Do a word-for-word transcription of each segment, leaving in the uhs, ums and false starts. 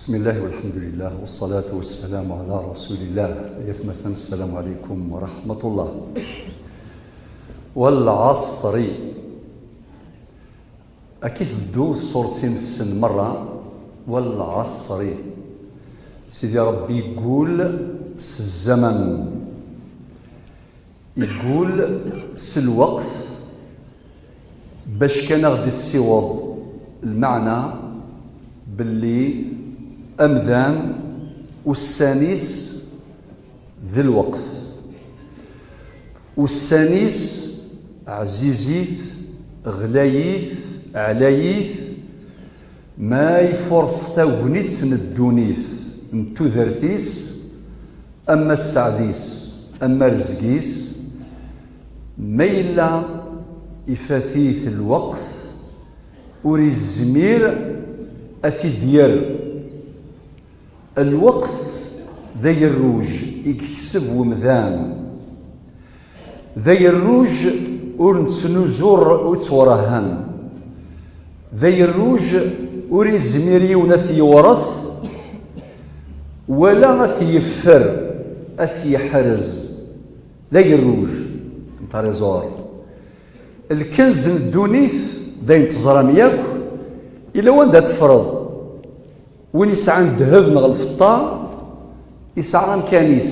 بسم الله والحمد لله والصلاة والسلام على رسول الله. أيتمثن السلام عليكم ورحمة الله. والعصر. أكيد دو صورتين السن مرة. والعصر. سيدي ربي يقول سزمن. Yeggul s lweqt bac kan ad ɣ-d-issiweḍ lmeɛna belli amdan ussan-is d lweqt. Ussan-is ɛzizit, ɣlayit, ɛlayit, ma ifuṛes tagnit n ddunit n tudert-is, ama sseɛd-is, ama rrezg-is, ma yella ifat-it lweqt, ur izmir ad t-id-yerr. Lweqt d agerruj i yekseb wemdan. D agerruj ur nettnuzu ur yettwerhan. D agerruj ur izmir yiwen ad t-yewret, wala ad t-yeffer, ad t-yeḥrez. D agerruj, un trésor. Lkenz n ddunit, d ayen teẓram yakk, ila wanda teffreḍ. Win yesɛan ddheb neɣ lfeṭṭa, yesɛa amkan-is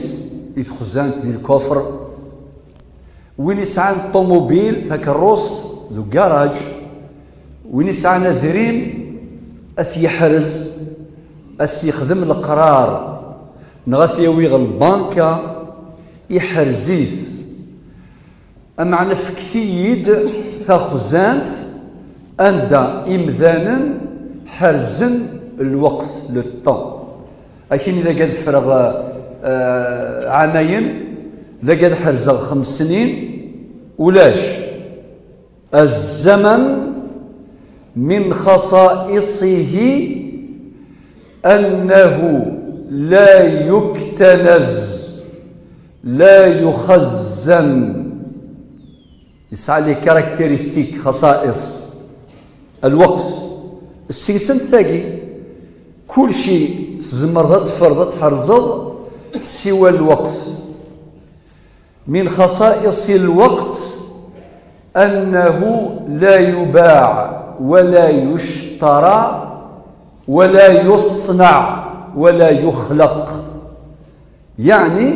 i texzant di lkufr. Win yesɛan ṭumubil, takeṛṛust, deg ugaṛaj. Win yesɛan adrim, ad t-yeḥrez, ad s-yexdem leqrar, neɣ ad t-yawi ɣer lbanka, iḥrez-it. Ameɛna fket-iyi-d taxzant anda imdanen ḥerzen lweqt, le temps. Akini dagi ad ffreɣ, eh, ɛamayen, dagi ad ḥerzeɣ xems snin, ulac. الزمن من خصائصه أنه لا يكتنز، لا يخزن. Yesɛa les caractéristiques, خصائص. Lweqt. Seg-sent tagi, kulci tzemreḍ ad teffreḍ, ad tḥerzeḍ, siwa lweqt. من خصائص الوقت أنه لا يباع ولا يشترى ولا يصنع ولا يخلق. Yeɛni,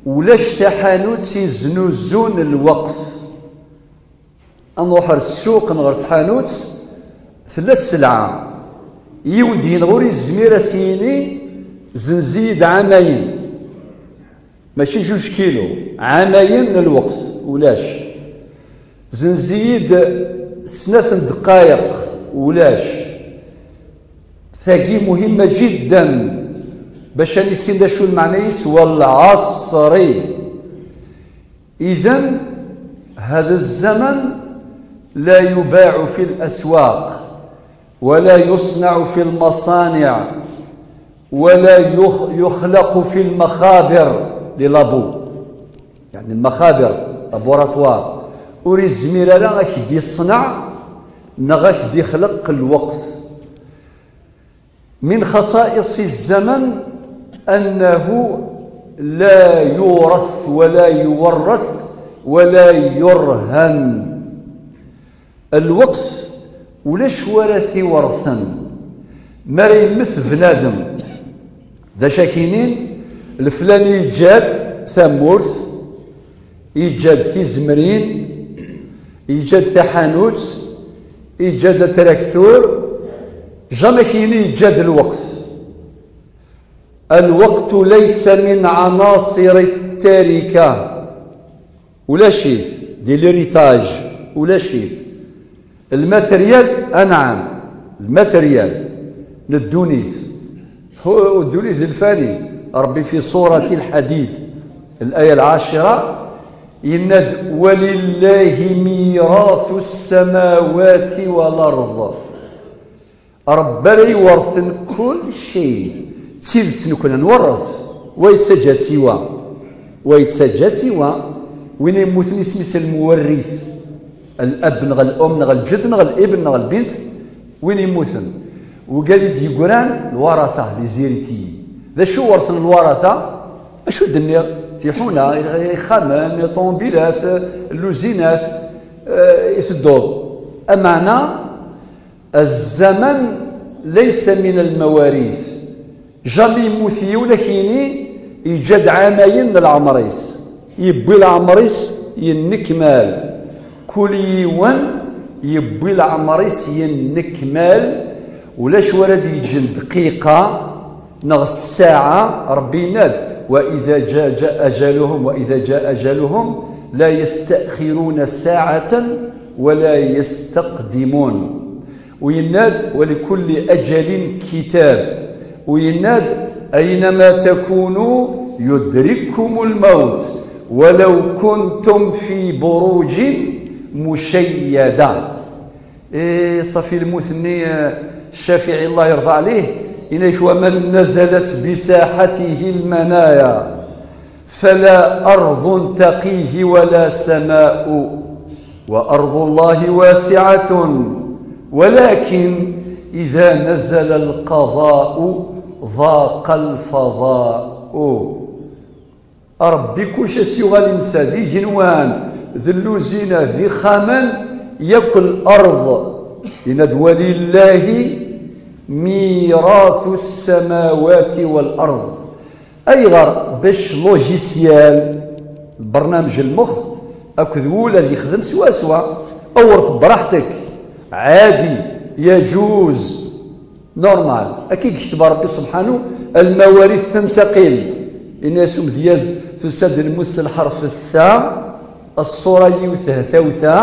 ulac taḥanut iznuzun lweqt. Ad nruḥ ar ssuq neɣ ɣer tḥanut, tella sselɛa. Yiwen deg-neɣ ur yezmir ad s-yini, zenz-iyi-d ɛamayen. Mačči juj kilu, ɛamayen n lweqt, ulac. Zenz-iyi-d snat n ddqayeq, ulac. Tagi muhimma jiddan, bac ad nissin d acu lmeɛna-is, والعصر. إذن هذا الزمن لا يباع في الأسواق، ولا يصنع في المصانع، ولا يخ-، يخلق في المخابر، les labos. يعني المخابر، laboratoire. Ur izmir ara ad k-d-iṣneɛ neɣ ad k-d-ixleq lweqt. من خصائص الزمن أنه لا يورث ولا يورث ولا يرهن. Lweqt ulac wara t-iwerten. Mi ara yemmet bnadem, d acu ak-inin? Leflani yeǧǧa-d tamurt, yeǧǧa-d tizemrin, yeǧǧa-d taḥanut, yeǧǧa-d atraktur, jamais ak-yini yeǧǧa-d lweqt. الوقت ليس من عناصر التركة. Ulac-it di l'héritage, ulac-it. Lmateryal, anɛam, lmateryal n ddunit. Hu-, ddunit d lfani. Ṛebbi fi surati Lḥadid, الآية العاشرة, yenna-d: ولله ميراث السماوات والأرض. Ṛebbi ara iwerten kulci. D tidet, nekkni nwerret. Wa yettaǧǧa-tt i wa, wa yettaǧǧa-tt i wa. Win yemmuten isem-is lmuwerrit. Lab neɣ lum neɣ lǧedd neɣ libn neɣ lbint. Win yemmuten. Wigad i d-yeggran lwarata, les héritiers. D acu werten lwarata? Acu d-nniɣ? Tiḥuna, ixxamen, ṭumubilat, lluzinat, eh, i tedduḍ. Ameɛna, الزمن ليس من المواريث. Jamais yemmut yiwen, akini yeǧǧa-d ɛamayen n leɛmer-is. Yewwi leɛmer-is yennekmal. Kul yiwen yewwi leɛmer-is yennekmal. Ulac wara d-yeǧǧen dqiqa neɣ ssaɛa. Ṛebbi yenna-d: وإذا جاء أجلهم، وإذا جاء أجلهم لا يستأخرون ساعة ولا يستقدمون. U yenna-d: ولكل أجل كتاب. U yenna-d: أينما تكونوا يدرككم الموت ولو كنتم في بروج مشيدة. Eh, ṣafi lmut-nni, eh, Ccafiɛi, Allah yerḍa ɛlih, yenna-k: ومن نزلت بساحته المنايا فلا أرض تقيه ولا سماء، وأرض الله واسعة، ولكن إذا نزل القضاء ضاق الفضاء. Ṛebbi kullec a s-yuɣal i netta, d igenwan, d lluzina, d ixxamen, yakk lard. Yenna-d: ولله ميراث السماوات والأرض. Ayɣer? Bac logiciel, lbernamej n lmux, akked wul ad yexdem swaswa. Awret braḥtek, ɛadi, yaǧuz, normal. Akka i yekteb Ṛebbi subḥanu: المواريث تنتقل. Yenna-yas umedyaz: tusa-d lmut s lḥerf ta, ṣṣura yiwet htawta,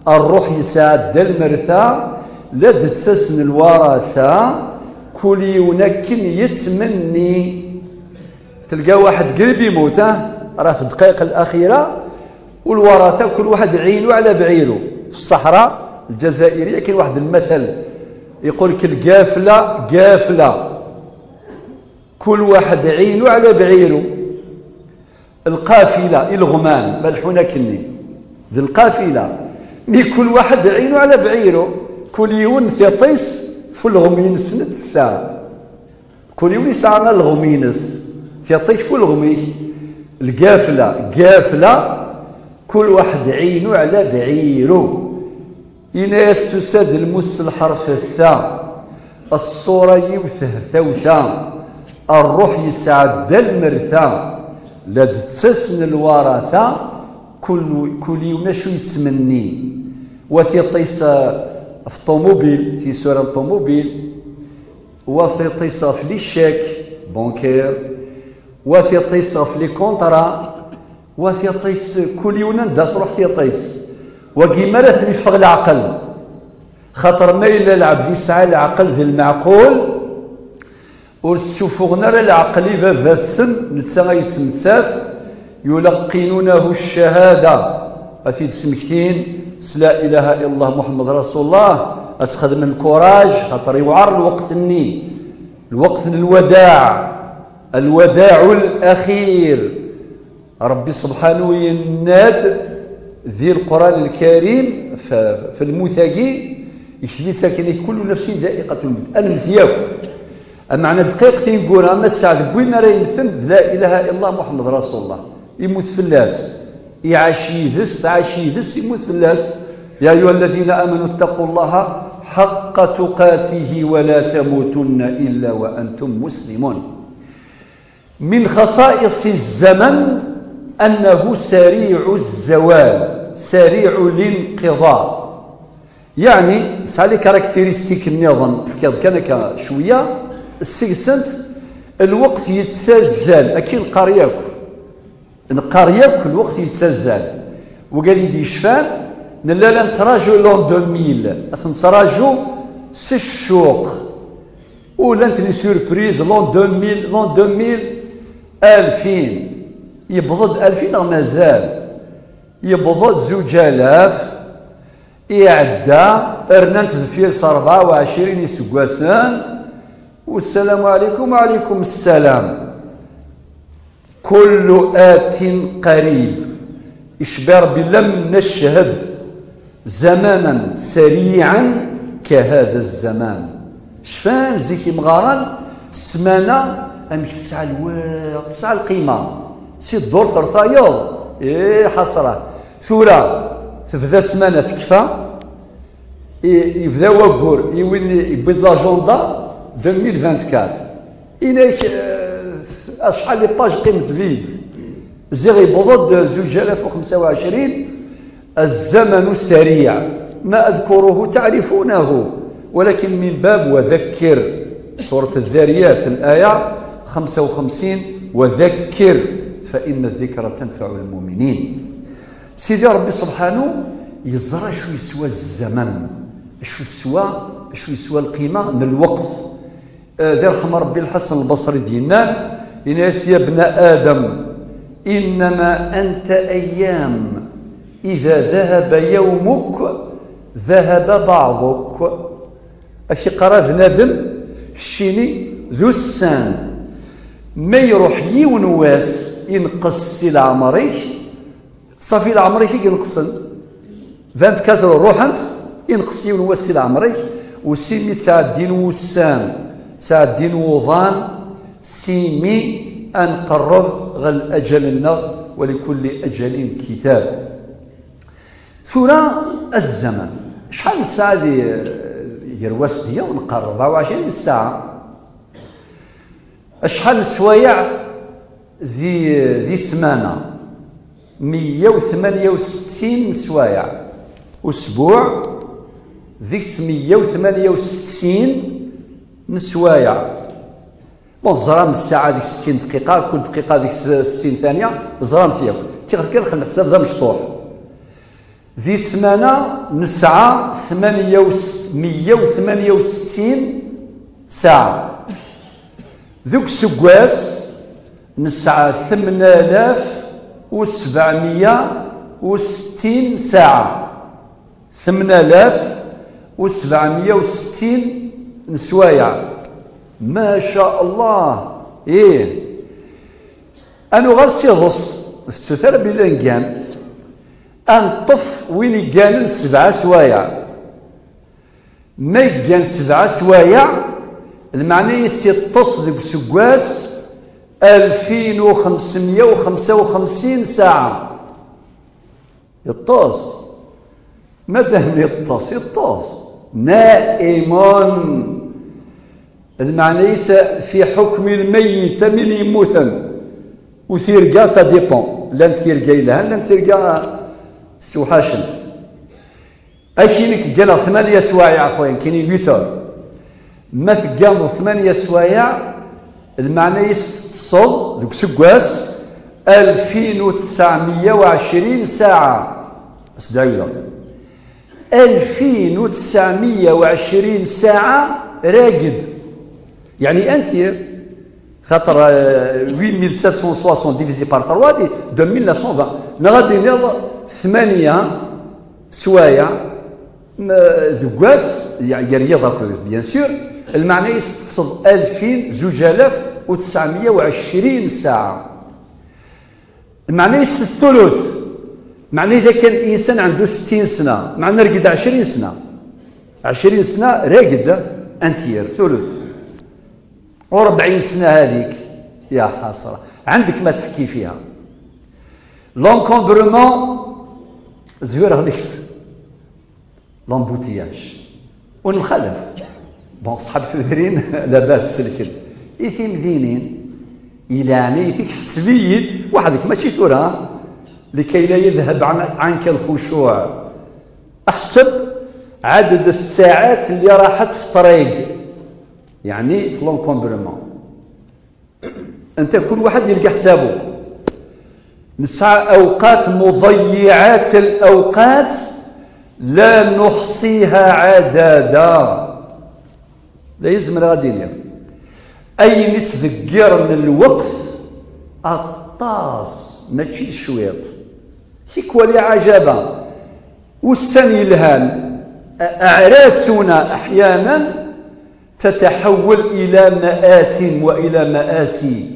ṛṛuḥ yesɛedda lmerta, la d-ttasen lwarata, kul yiwen akken yettmenni. Telga waḥed qrib imut, ah, rah fi ddqayeq laxira, u lwarata kul waḥed ɛinu ɛla bɛiru. Fi ṣṣeḥra lǧazairiya kan waḥed lmatal, yeqqul-k: القافلة قافلة، kul waḥed ɛinu ɛla bɛiru. Lqafila, ileɣman, ma leḥḥun akkenni. D lqafila. Mi kul waḥed ɛinu ɛla bɛiru, kul yiwen tiṭ-is f ulɣem-ines netta. Kul yiwen yesɛa alɣem-ines. Tiṭ-ik f ulɣem-ik. Lgafla, gafla, kul waḥed ɛinu ɛla bɛiru. Yenna-yas: tusa-d lmut s lḥerf ta, ṣṣura yiwet htawta, ṛṛuḥ yesɛedda lmerta, la d-ttasen lwarata, kul, kul yiwen acu yettmenni. Wa tiṭ-is, eh, f ṭumubil, tisura n ṭumubil, wa tiṭ-is ɣef les chèques bancaires, wa tiṭ-is ɣef les contrats, wa tiṭ-is, kul yiwen anda truḥ tiṭ-is. Wagi mi ara ten-iffeɣ leɛqel. Xaṭer ma yella lɛebd yesɛa leɛqel d lmeɛqul, ur ssufuɣen ara leɛqel i baba-tsen, netta ay yettmettat, يلقنونه الشهادة، a t-id-smektin s la ilaha illallah Muḥemmed Rasulullah, a s-xedmen kuraj, xaṭer yewɛer lweqt-nni, lweqt n lwadaɛ, الوداع الأخير. Ṛebbi subḥanu yenna-d di Leqran Lkarim, f-, f lmut-agi, yekteb-itt akken: كل نفس ذائقة الموت. Ad nemmet yakk. Ameɛna dqiqt ineggura, ama sseɛd n win ara yemmten d la ilaha illallah Muḥemmed Rasulullah. Immut fell-as, iɛac yid-s, tɛac yid-s, immut fell-as. يا أيها الذين آمنوا اتقوا الله حق تقاته ولا تموتن إلا وأنتم مسلمون. من خصائص الزمن أنه سريع الزوال، سريع الانقضاء. Yeɛni, tesɛa les caractéristiques nniḍen, fkiɣ-d kan akka cwiya, seg-sent lweqt yettazzal, akken neqqar yakk. Neqqar yakk lweqt yettazzal. Wigad i d-yecfan, nella la nettraǧu l'an deux mille, ad t-nettraǧu s ccuq. U llant les surprises, l'an deux mille, l'an deux mille, alfin. Yewweḍ-d alfin neɣ mazal? Yewweḍ-d zuǧ alaf, iɛedda, rnant deffir s rebɛa u ɛecrin iseggasen. والسلام عليكم وعليكم السلام. كل آت قريب. Icebba Ṛebbi: لم نشهد زمانا سريعا كهذا الزمان. Cfan zik imɣaren ssmana amek tesɛa lweqt, tesɛa lqima. Si ddurt ar tayeḍ, ih ḥasra. Tura tebda ssmana tekfa, i- yebda waggur i win yewwin l'agenda deux mille vingt-quatre. Inek, eh, acḥal les pages qqiment vides. Ziɣ yewweḍ-d zuǧ alaf u xemsa u ɛecrin. الزمن سريع، ما أذكره تعرفونه، ولكن من باب وذكر. سورة الذاريات، الآية خمسة وخمسين: وذكر فإن الذكرى تنفع المؤمنين. Sidi Ṛebbi subḥanu yeẓra acu yeswa zzaman, acu teswa, acu yeswa lqima n lweqt. Eh, di ṛṛeḥma Ṛebbi, Lḥasan Lbaṣri d-yennan, yenna-yas: يا ابن آدم إنما أنت أيام، إذا ذهب يومك ذهب بعضك. Ak iqqar bnadem, keččini d ussan. Ma iruḥ yiwen wass, inqes si leɛmer-ik, ṣafi leɛmer-ik i ineqsen. Vingt-quatre ruḥent, inqes yiwen wass si leɛmer-ik, u simi ttɛeddin wussan, ttɛeddin wuḍan, simi ad nqerreb ɣer laǧal-nneɣ, ولكل أجل كتاب. Tura, الزمن. Acḥal n ssaɛa di, gar wass d yiḍ nqerreb? Ṛebɛa u ɛecrin ssaɛa. Acḥal n sswayeɛ di, di ssmana? Meyya u tmanya u settin n sswayeɛ. Usbuɛ, deg-s meyya u tmanya u settin n sswayeɛ. Bon, teẓram ssaɛa deg settin dqiqa, kul dqiqa deg settin thanya, teẓram-t yakk. Tiɣet kan xel leḥsab d amecṭuḥ. Di ssmana nesɛa tmanya u s-, meyya u tmanya u settin ssaɛa. Deg useggas nesɛa tmnalaf u sebɛemya u settin ssaɛa. Tmnalaf u sebɛemya u settin n sswayeɛ. Ma ca Allah! Ih! Ad nuɣal s iḍes, ur tettut ara belli ngan. Ad neṭṭef win igganen sebɛa swayeɛ. Ma yeggan sebɛa swayeɛ, lmeɛna-is iṭṭes deg useggas alfin u xemsemya u xemsa u xemsin ssaɛa. Iṭṭes. Madam iṭṭes, iṭṭes. Na'imun. Lmeɛna-is fi ḥukmi lmeyyit, am win yemmuten. U tirga, ça dépend. Llant tirga yelhan, llant tirga ssewḥacent. Akini gganeɣ tmanya swayeɛ, a xuya, nekkini huit heures. Ma tegganeḍ tmanya swayeɛ, lmeɛna-is teṭṭseḍ deg useggas alfin u tesɛemya u ɛecrin ssaɛa. As-d-ɛiwdeɣ. Alfin u tesɛemya u ɛecrin ssaɛa raged. Yeɛni entier. Xaṭer, euh, huit mille sept cent soixante divisé par trois, di deux mille neuf cent vingt. Neɣ ad d-tiniḍ tmanya swayeɛ, m-, deg wass, ya-, gar yiḍ akked, bien sûr, lmeɛna-is teṭṭseḍ alfin, zuǧ alaf u tesɛemya u ɛecrin ssaɛa. Lmeɛna-is thuluth. Meɛna إذا كان الإنسان عنده ستين سنة، meɛna raged ɛecrin sna. Ɛecrin sna raged entier, thuluth. U rebɛin sna هذيك، يا حسرة. عندك ما تحكي فيها. L'encombrement, زوير غليكس. L'embouteillage. Ur nxalaf. Bon, ṣṣḥab tudrin, labas, selkel. I timdinin, i leɛnayt-ik, ḥseb-iyi-d, weḥd-k, mačči tura, لكي لا يذهب عن-، عنك الخشوع. احسب عدد الساعات اللي راحت في الطريق، يعني في l'encombrement. أنت كل واحد يلقى حسابه. نسعى أوقات مضيعات الأوقات لا نحصيها عددا. لا يزمر غادي ليا. أين تذكرن الوقت الطاس، ماشي الشويط. C'est quoi les عجبة؟ والسن يلهان. أعراسنا أحيانا تتحول إلى مآت وإلى مآسي،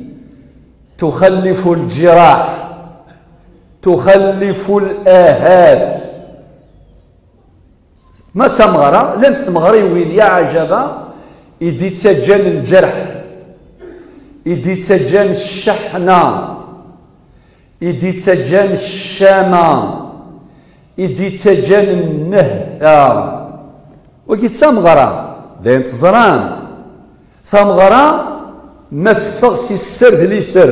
تخلف الجراح، تخلف الآهات. Ma d tameɣra, llant tmeɣriwin, ya ɛajaba, i d-ittaǧǧan lǧerḥ, i d-ittaǧǧan cceḥna, i d-ittaǧǧan ccama, i d-ittaǧǧan nnehta. Wagi d tameɣra, d ayen teẓram. Tameɣra, ma teffeɣ si sser d liser,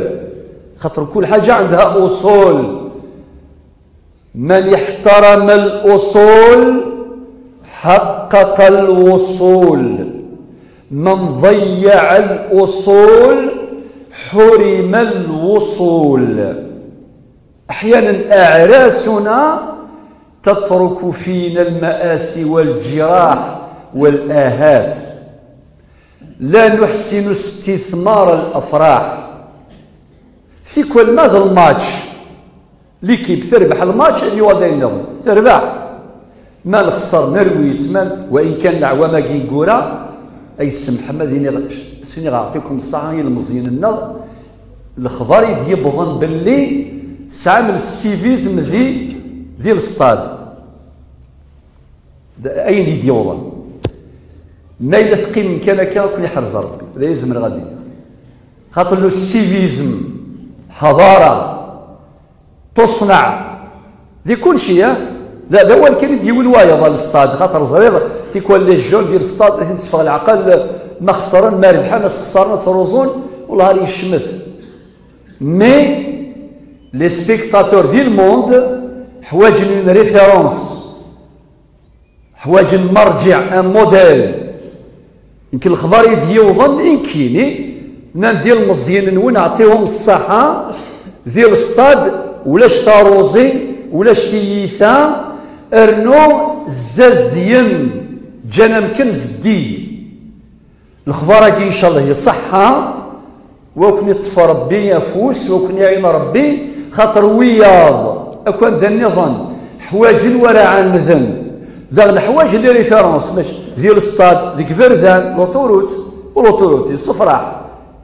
xaṭer kul ḥaǧa ɛendha uṣul. من احترم الأصول حقق الوصول، من ضيع الأصول حرم الوصول. أحيانا أعراسنا تترك فينا المآسي والجراح والآهات، لا نحسن استثمار الأفراح. Tikwal ma d lmatch, l'équipe terbeḥ lmatch, ad yuɣal d ayen nniḍen, terbeḥ. Ma nexṣer, nerwi-tt, ma, wa in kan leɛwam-agi ineggura, ay tsemḥem ad iniɣ, s-iniɣ, ɛṭikum ṣṣaḥa i ilmeẓyen-nneɣ, lexbar i d-yewwḍen belli tesɛam le civisme di, di lestad. D ayen i d-yewwḍen. Ma yella teqqimem kan akka, ad ken-iḥrez Rebbi. D aya zemreɣ ad d-iniɣ. Xaṭer le civisme, lḥaḍara, tuṣneɛ di kulci, ah? D, d awal kan i d-yiwin wayeḍ ɣer lestad, xaṭer ẓriɣ tikwal les jeunes di lestad, ad ten-teffeɣ leɛqel, ma xeṣren, ma rebḥen, ad sexṣaren, ad ttruẓun, wellah ar yecmet. Mais les spectateurs di lmund ḥwaǧen une référence. Ḥwaǧen marǧiɛ, un modèle. Nekk lexbar i d-yiwḍen, i nekkini, nnan-d ilmeẓyen-nwen, ɛṭihum ṣṣaḥa, di lestad, ulac taruẓi, ulac tiyita, rnu zzazdiyen, ǧǧan amkan zeddig. Lexbar-agi, ncallah, iṣeḥḥa, wa ken-iṭṭef Rebbi afus, wa ken-iɛin Rebbi, xaṭer wiyaḍ akk anda nniḍen ḥwaǧen wara ɛaneden. Daɣen ḥwaǧen les références, mačči di lestad, deg iberdan, l'autoroute, u l'autoroute, yessefraḥ,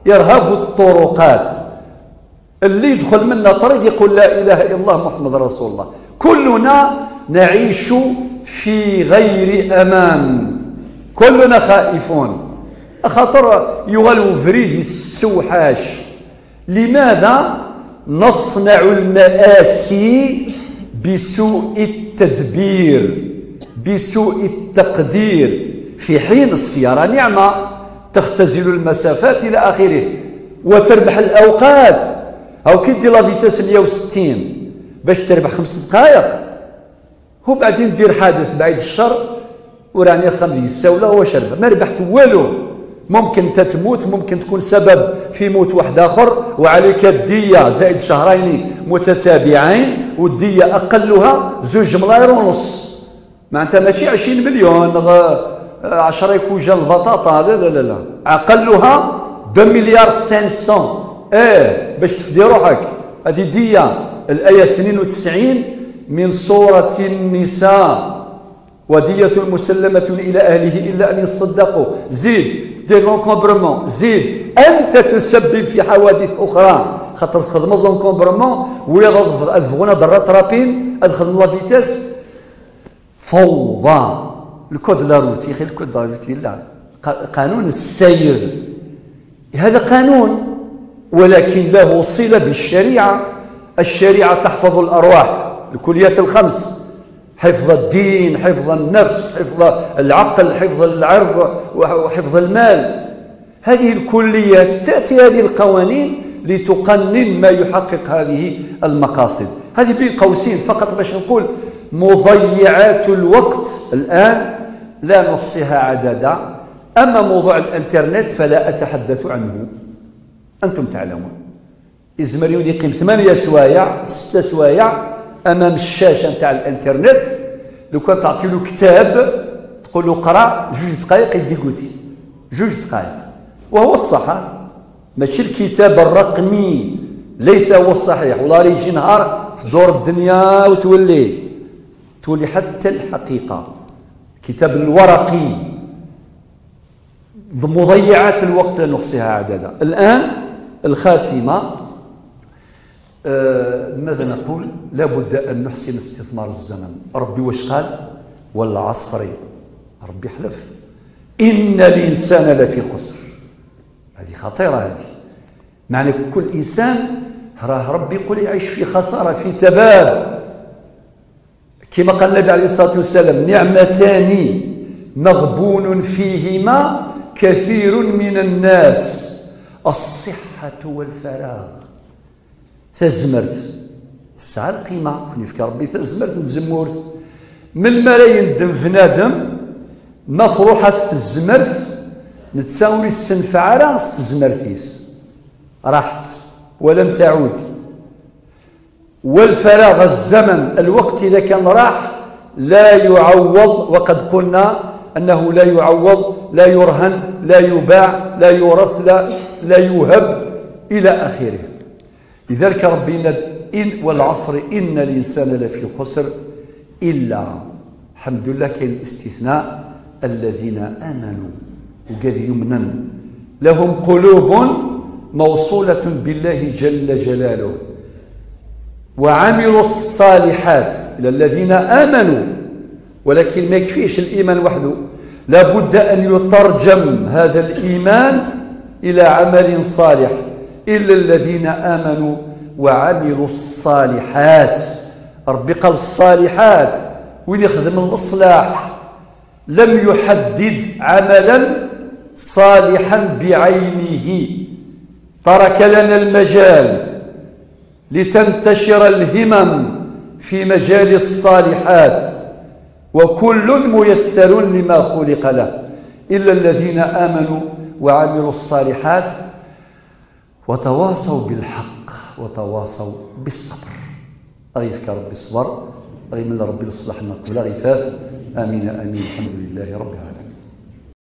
irhabu ṭṭuruqat. اللي يدخل منا طريق يقول لا إله إلا الله محمد رسول الله. كلنا نعيش في غير أمان. كلنا خائفون. Axaṭer yuɣal ubrid yessewḥac. لماذا نصنع المآسي بسوء التدبير، بسوء التقدير، في حين السيارة نعمة، تختزل المسافات إلى آخره، وتربح الأوقات. هاو كي دير la vitesse مية وستين باش تربح خمس دقائق، وبعدين دير حادث بعيد الشر، وراني خم ديك الساولة واش ربح؟ ما ربحت والو. ممكن انت تموت، ممكن تكون سبب في موت واحد آخر، وعليك الدية زائد شهرين متتابعين، والدية أقلها زوج ملاير ونص. معناتها ماشي عشرين مليون، غ-، عشرة يكون جا البطاطا، لا، لا، لا، لا. أقلها deux milliards cinq cents. إيه، باش تفدي روحك. هذه دية، الآية اثنين وتسعين من سورة النساء. ودية مسلمة إلى أهله إلا أن يصدقوا. زيد، دير l'encombrement. زيد، أنت تسبب في حوادث أخرى. خاطر تخدم l'encombrement، ويا غضب-، غضبونا ضرات رابين، أدخل la vitesse. فوضى. Le code de la route، يا أخي، le code de la route، لا. ق-، قانون السير. هذا قانون، ولكن له صلة بالشريعة. الشريعة تحفظ الأرواح، الكليات الخمس: حفظ الدين، حفظ النفس، حفظ العقل، حفظ العرض، وح-، وحفظ المال. هذه الكليات تأتي هذه القوانين لتقنن ما يحقق هذه المقاصد. هذه بين قوسين فقط باش نقول مضيعات الوقت الآن لا نحصيها عددا. أما موضوع الإنترنت فلا أتحدث عنه، أنتم تعلمون. يزمر يولي يقيم ثمانية سوايع، ست سوايع أمام الشاشة نتاع الإنترنت. لو كان تعطي له كتاب، تقول له: "قرا جوج دقايق"، يديكوتي جوج دقايق. وهو الصح، ها؟ ماشي الكتاب الرقمي، ليس هو الصحيح. والله يجي نهار تدور الدنيا وتولي، تولي حتى الحقيقة. الكتاب الورقي، مضيعات الوقت لا نحصيها عددا. الآن الخاتمة، آه، ماذا نقول؟ لا بد أن نحسن استثمار الزمن. ربي واش قال؟ "والعصر". ربي حلف. إن الإنسان لفي خسر. هذه خطيرة هذه. معنى كل إنسان راه ربي يقول يعيش في خسارة، في تباب. كما قال النبي عليه الصلاة والسلام: "نعمتان مغبون فيهما كثير من الناس، الصحة والفراغ". Tazmert tesɛa lqima, kun yefka Ṛebbi tazmert n tzemmurt. Melmi ara yendem bnadem ma truḥ-as tezmert, netta ur issenfeɛ ara s tezmert-is, raḥet, ولن تعود. والفراغ، الزمن، الوقت إذا كان راح لا يعوض، وقد قلنا أنه لا يعوض، لا يرهن، لا يباع، لا يورث، لا، لا يوهب، إلى آخره. لذلك ربي يناد: "إن، والعصر إن الإنسان لفي خسر"، إلا، الحمد لله كاين الاستثناء، الذين آمنوا، وقد يمنن، لهم قلوب موصولة بالله جل جلاله، وعملوا الصالحات، إلى الذين آمنوا، ولكن ما يكفيش الإيمان وحده، لابد أن يترجم هذا الإيمان إلى عمل صالح، إلا الذين آمنوا وعملوا الصالحات. ربي قال: "الصالحات"، وين يخدم الإصلاح؟ لم يحدد عملا صالحا بعينه، ترك لنا المجال لتنتشر الهمم في مجال الصالحات، وكل ميسر لما خلق له، إلا الذين آمنوا وعملوا الصالحات وتواصوا بالحق وتواصوا بالصبر. غيفك ربي الصبر، غيمن ربي للصلاح نقول غيفات. آمين، آمين. الحمد لله رب العالمين.